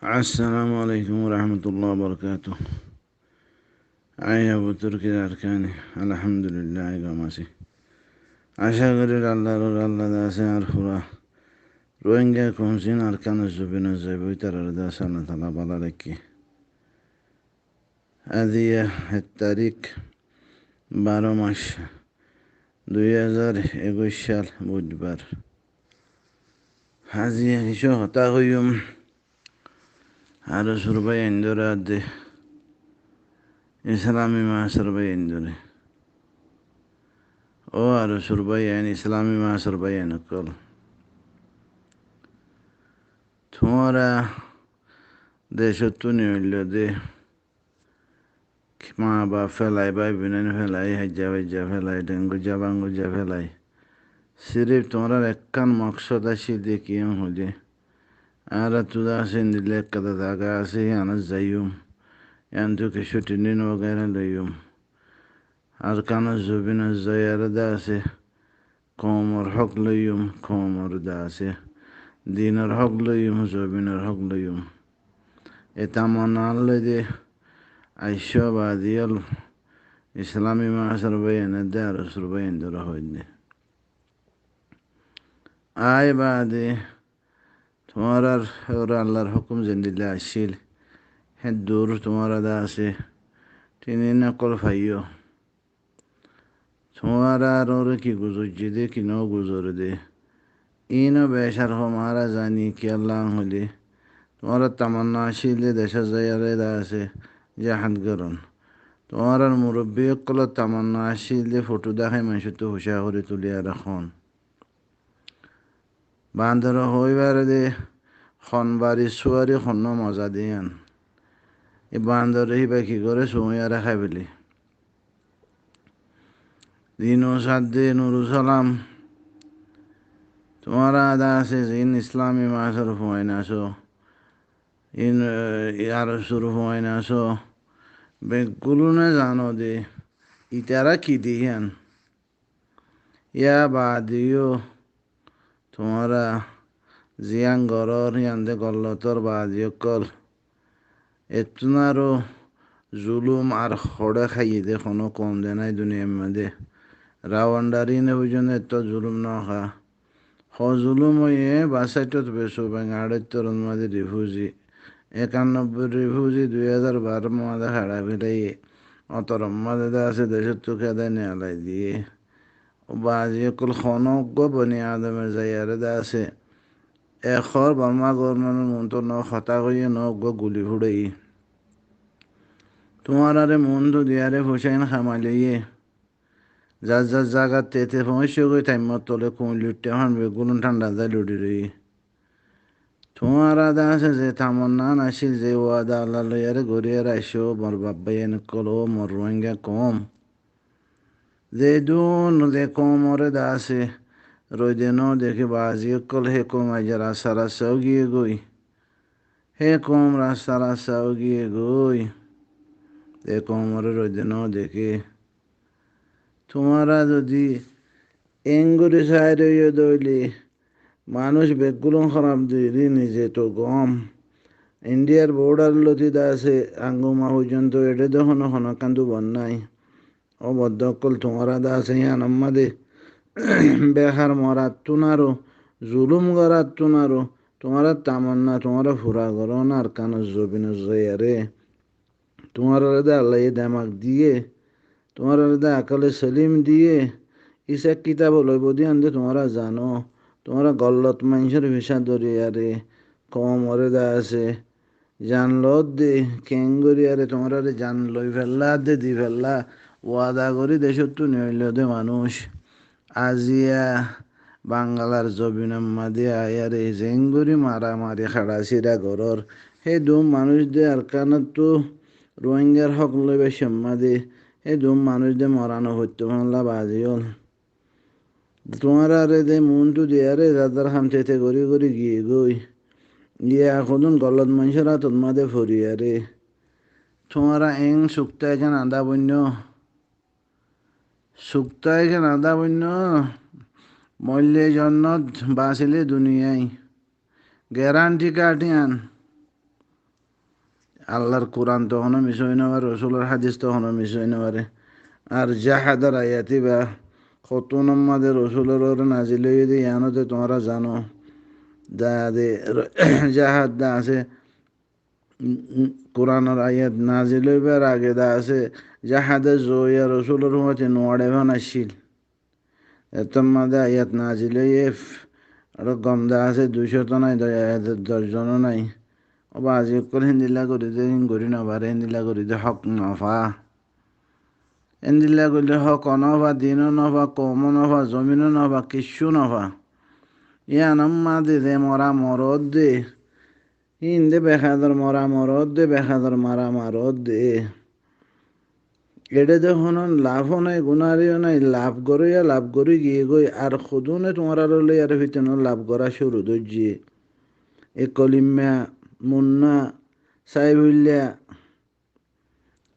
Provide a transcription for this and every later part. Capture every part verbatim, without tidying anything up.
Assalamu alaikum warahmatullahi wabarakatuh. Añí Abu Turki Arkani, alhamdulillah, gom así. Acá gorí Allar, Allar de asé ar fura Rohingya koum zin Arkanor zobinot zaibou, ítarare de asé Allah taala bála raikké. Aziya ek tarík, baró mac, dui házar ekuic sal, budbar. Aziya kissú hotá hoiyum Arosurur báiyaindóre adde, Islami Maásor báiyaindóre. Ó Arosurur báiyain, Islami Maásor báiyain ókkol, tuáñra decóttu neillóde, maa-baf félai, bái-boin félai, haijja-faijja félai, dengujja-bangujja félai, siríf tuáñrar ekkán moksód accíl dé kiyólla hoilé, añáráttu de asé endilla ekkán zaga asé, yíanot zaiyum, yíanottu kissú tinin wagaira loiyum. Arkanor zobinot zaiyaré de asé koumor hók loiyum, koumor de asé dinor hók loiyum, zobinor hók loiyum. E tamanna loi de aiccó baázi ókkol, Islami Maásor báiyain edde, Arosurur báiyaindóre hoóidde. Aññí baázi tuáñrar uore Allar hókum zendilla accíl, héddur tuáñra de asé tinin ókkol faiyó. Tuáñrar uore ki guzoijjé dé, ki nóguzoré dé, iín ó becar hom añára zani. Kiyólla hoilé, tuáñrar tamanna accíl dé decót zaiyaré de asé jihad gorón. Tuáñrar murobbi ókkolor tamanna accíl dé fothó dekhái maincóttu hucá gorí tuliyaré hoón. Bandore hoóibaré dé, hon bari súari honnúa moza dé yían. E bandore híba ki goré, suúiyaré hái félé. Dinu Sadde, Nuru Salam, tuáñra de asé ziín Islami Maásor fuain asó, iín, e, Arosurur fuain asó, beggúne zano dé, itará ki dé yían. Yá baade yó tuáñra ziyán gorór, yían de gollotór baade ókkol, ettún aró zulúm ar hoçé háiye dé honó koum de nái duniyair modé. Rawandharí ne foijjonto ettó zulúm nóha. Hó zulúm óiye, baáñt saittót besu beng añçóittór modé rifúzi, ekannobbói rifúzi dui házar barór modé haçá filáiye, óttoror modé de asé decóttu kédai niyalai diyé. Ó baázi ókkol, honó uggúa boni adome zaiyaré de asé, ehón Borma gobormentor muúntu no hotá hoiyé, no uggúa guli fúçaiye. Tuáñráre muúntu diyaré foicá iín hamai loiyé. Zar zar zagat tete foóñiccógoi, thaimor tole kuñil luiththé fán, beggún thándha zai luçi roiyé. Tuáñra de asé ze tamanna accíl, ze wada Allah loiyaré goríyaré aiccó, mor baf báiyain ókkol, ó mor Rohingya koum. Ze dun ze koumoré de asé roide no deké baázi ókkol, hé koum aijja rasta rasta ói giyégoi. Hé koum rasta rasta ói giyégoi. Ze koumoré roide no deké. Tuáñra zodi engorí sai roiyó dé óile, manúic beggún hóraf diri nize to gom. Indiyar bodhar lóti de asé, Anguma foijjonto, eçé de honó honó ekkán dubor nái. Ó bodda ókkol, tuáñra de asé yíanor modé behar morattún aró, zulúm gorattún aró, tuáñra tamanna tuáñra fura gorón, Arkanor zobinot zaiyaré. Tuáñráre de Allaye demak diyé, tuáñráre de akole selim diyé, isab kitab loibóu dé yían de tuáñra zano. Tuáñra gollot maincór fisá dóriyaré koumoré de asé zan loódde, keéngoríyaré tuáñráre zan loi fellá de di fellá wada gorí decóttu neillóde manúic. Aziya Bangalar zobinor modé aiyaré zeéngorí maramari haçasíra gorór, hé dun manúic de Arkanottu Rohingyar hók loibar cómot de, hé dun manúic de mora no foittó fán lá baázi ókkol. Tuáñráre de muúntu diyaré zar zar ham tete gorí gorí giyégoi. Yá hodún gollot maincór átot modé foriyaré. Tuáñra eén suktáiken añdá boinnó. Suktáiken añdá boinnó. Moille zonnot, basilé duniyai. Geranti kaáth yían. Allar Kuran to honó misá ói no fare, Rosulor hádis to honó misá ói no fare. Ar jahador ayat íba hottún mazé Rosulor uore nazil óiye dé, yián to tuáñra zano. Dá de jahad dá asé, Kuranor ayat nazil óibar age dá asé, jahade zoiya Rosulor uore nuaçe fán accíl. Ettór mazé ayat nazil óiye, ar gom dá asé, dui cót nái, do-, e, doc zon ó nái. Ó bazi ókkol, héndilla gorí de, hín gorí no fare, héndilla gorí de hók no fa. Héndilla goillé hók ó no fa, din ó no fa, koum ó no fa, zomin ó no fa, kiccú no fa. Yián mazé de mora moródde, hín de bekador mora moródde, bekador mara moródde. Eçé de honó laf ó nái, gunári ó nái, laf goróya, laf gorí giyé goi, ar hodúne tuáñrare loi ar fitna laf gorá cúru dóijje. E Kolimma, Munna, Saifulla,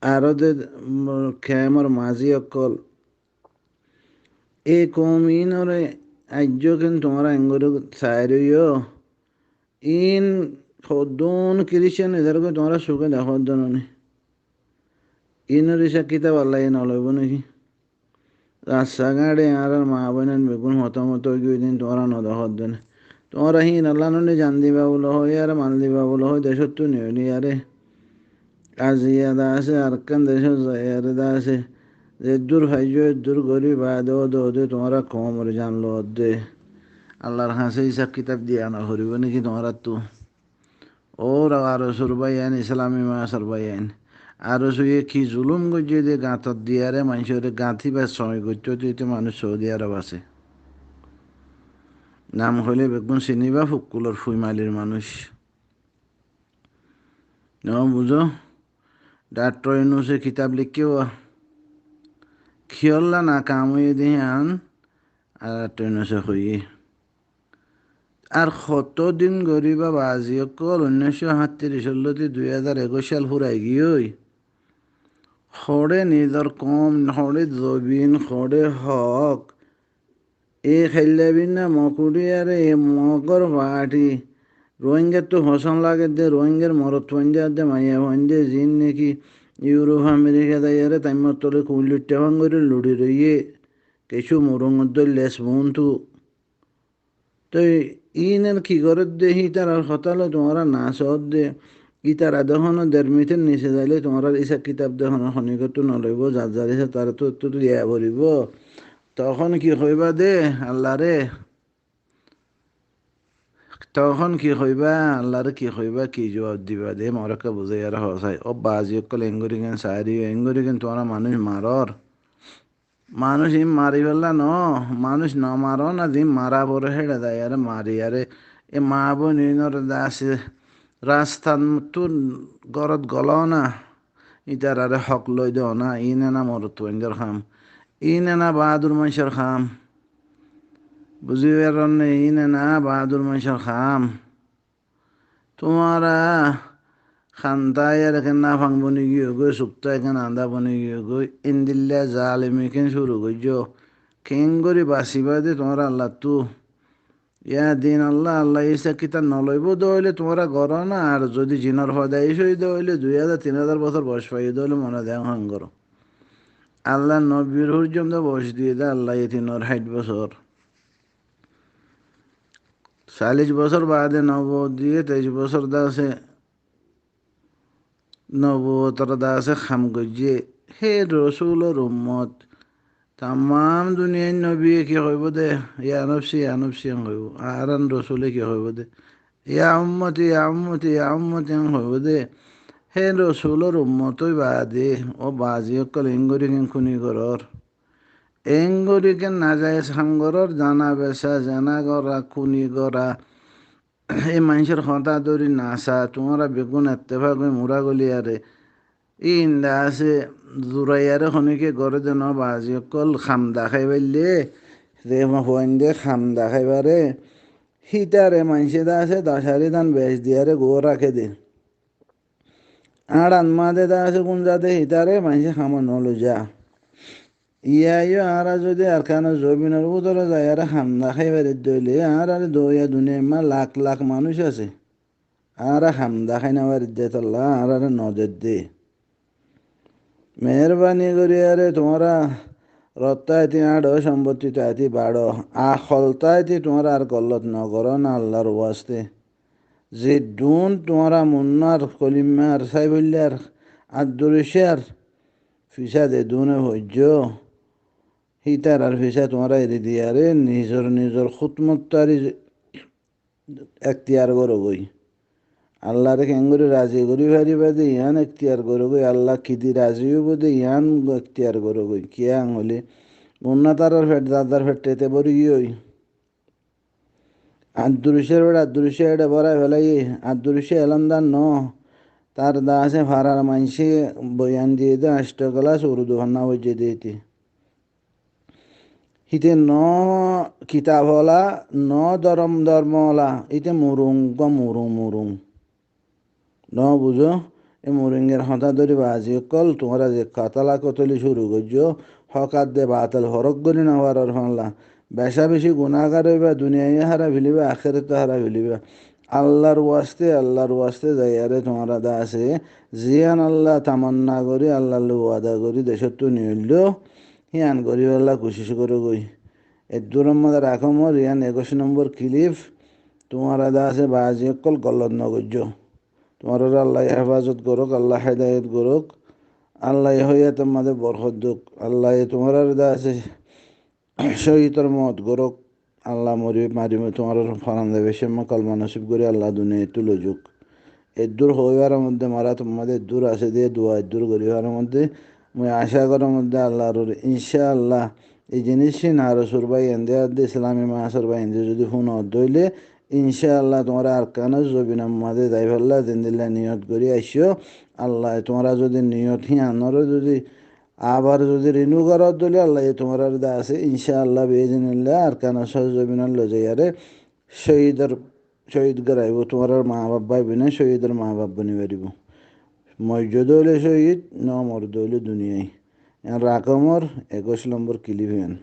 aró de, mm, kemor mazi ókkol. E koum ínore aijjó ken tuáñra engori sairó. Ín hoddún Kiriscán ítarare tuáñra suke dekó dé no ni? Ínor isab kitab Allaye no loibó né ki? Rasta gañçe añárar maa boinain beggún hotá motá ói giyé dé, tuáñra no dekó dé né? Tuáñra híin Allah no ni, jan diba bóli hoó, yáre mal diba bóli hoó, decóttu ni óile yáre. Aziya dá asé, Arkan decót zaiyaré dá asé, zeddúr faijjó eddúr gorí baade ó dóde tuáñra koumor jan loódde. Allar hañsé isab kitab diya no foribó né ki tuáñrattú? Óu ARSOr báiyain, Islami Mahazor báiyain. ARSOye ki zulúm goijjé dé gañtot diyaré maincóre gañt íba sóñi goittó dé, íte manúic Saudi Arob asé. Nam hoilé beggún sinibá, fukkulor fuimalir manúic. No buzó? Daktor Yunuse kitab leikké, kiyólla nakam óiye dé híyan, ar Daktor Yunuse hoiyé. Ar hotó din goríba bazi ókkol, unnúiccó háñttiríc lóti dui házar ekuic sal furai giyói. Hoçé nizor koum, hoçé zobin, hoçé hók, e Kaillabinna Mokuri ar e Mogor fathi Ruáingattu hosón lagedde, Ruáingar morotfuain de, maiyafuain de, ziín niki Iurup, Amerika zaiyaré taimor tole kuñil luitta fán gorí luçi roiyé, kessú murung dóilla les muúntu. Toi íine ki gorédde, hítarar hotá loi tuáñra na soódde, ítara de honó dermitor nise zailé tuáñrar isab kitab de honó honíkottu no loibó, zar zar isab tarattú diya foribó. Tohón ki hoibá de Allaré? Tohón ki hoibá, Allaré ki hoibá, ki zuab diba de, more ekká buzáiyaré hoó sai. Ó bazi ókkol, engori ken sairó, engori ken tuáñra manúic maror. Manúic in mari féla no, manúic no maro na, ziín mara foré héçe zaiyaré mariyaré. E maa boin inor dase rastattú górot goló na, ítararé hók loi do na, iín ena morotfuaindor ham. Iín ena baádur maincór ham. Buzí faron né, iín ena baádur maincór ham. Tuáñra hantá iyáre ken nafang boni giyói goi, suktá ken andá boni giyói goi, endilla zalimi ken cúru goijjó. Keéngorí basibá de tuáñra Allattú? Yá din Allah, Allah isab kitab noloibó de óile tuáñra goró na, ar zodi zinor foida ic ói de óile, dui házar, tin házar bosór boc faiyó de óile mone de hán goró. Allar nobir foijjonto boc diyé de Allaye tinor háit bosór. Callic bosór baade nobut diyé, teic bosór dase, nobutor dase ham goijjé. Hé Rosulor ummot, tamam duniyair nobiye ki hoibó de, ya nofsi, ya nofsi en hoibó. Añárar Rosule ki hoibó de, ya ummoti, ya ummoti, ya ummoti en hoibó de. Hé Rosulor ummot ói baade, ó bazi ókkol, engori ken kuni goror? Engori ken nazayez ham goror, zana besa, zena gora, kuni gora, e maincór hotá dóri nasa, tuáñra beggún ettefak ói mura goliyaré. Iín de asé, zuraiyaré honíkka goré de no, bazi ókkol ham daháibaillé, ze fuainde ham daháibaré, hítare maincé de asé, dacari dan bec diyaré gua raké de. Añçan maze de asé gúnza de hítare maincé hamot no loiza. Iyá yó añára zodi Arkanor zobinor bútore zaiyaré ham daháibar de óile, añárare doiya duniyait ma lak lak manúic asé. Añára ham deháina baridde tolla añárare no dedde. Meherbani gorí aré tuáñra rottá eti añço, sombottita eti baço, akoltá eti tuáñra ar gollot no goró na Allar waste. Zeddún tuáñra munnár, kolimar, saibollár, adduricár fisá dedúne foijjó, hítarar fisá tuáñra eri diyaré nizor nizor hútmottari ektiyar gorógoi. Allaré keéngorí razi gorí faribá de yián ektiyar gorógoi, Alla kidi razi óibo de yián ektiyar gorógoi. Kiyá hoilé, munnatarar fet, dadar fet ete bori giyói. Adduricár fet, adduricá eçe borai felaiyé, adduricá elómdar no. Tar dase farar maincé boyan diyé de añcto kelas Urdu fanna foijjé de ete. Híte no kitab ola, no dorom dormo ola, híte murung gua murung murung. No buzó, e murungor hotá dóri bazi ókkol, tuáñra ze kotala kotoli curu goijjó, hók ar de batel forók gorí no farar fálla. Beca beci gunágar óiba, duniyai háraf feliba, akérat háraf feliba. Allar waste, Allar waste zaiyaré tuáñra dase, ziyán Alla tamanna gorí, Allar loi wada gorí, decóttu niyoilló, híyan goríballa kucíc gorógoi. Eddúr mazé rakó mor, yián ekuic nombor kilif, tuáñra dase bazi ókkol gollot no goijjó. Tuáñrare Allaye hefazot gorók, Allaye hedayot gorók, Allaye hoyator mazé borkot douk, Allaye tuáñrare dase cóhidor moot gorók, Alla mori mari tuáñrar foran zaibar cómot kolma nosib gorí Alla duniyaittú loizouk. Eddúr hoói farar modde, mara tuáñrar modde eddúr asé de, dua eddúr gorí farar modde, mui acá gorar modde Allar uore, incá Alla, e jiníc cín aró sur bái ende adde, Islami maásor bái ende zodi fúno dóile, incá Alla tuáñra Arkanor zobinor mazé zai falla, zendilla niyot gorí aiccó, Allaye tuáñra zodi niyot híyanor zodi abar zodi rinu goródde óile Allaye tuáñrare dase, incá Alla, biiznillah, Arkanor sórzominot loi zaiyaré cóhidor, cóhid goraibó, tuáñrar maa baf bái boine cóhidor maa baf boni faribó. Moijjó de óile cóhid, no moredde óile duniyai. Yián rakó mor ekuic nombor kilif yián.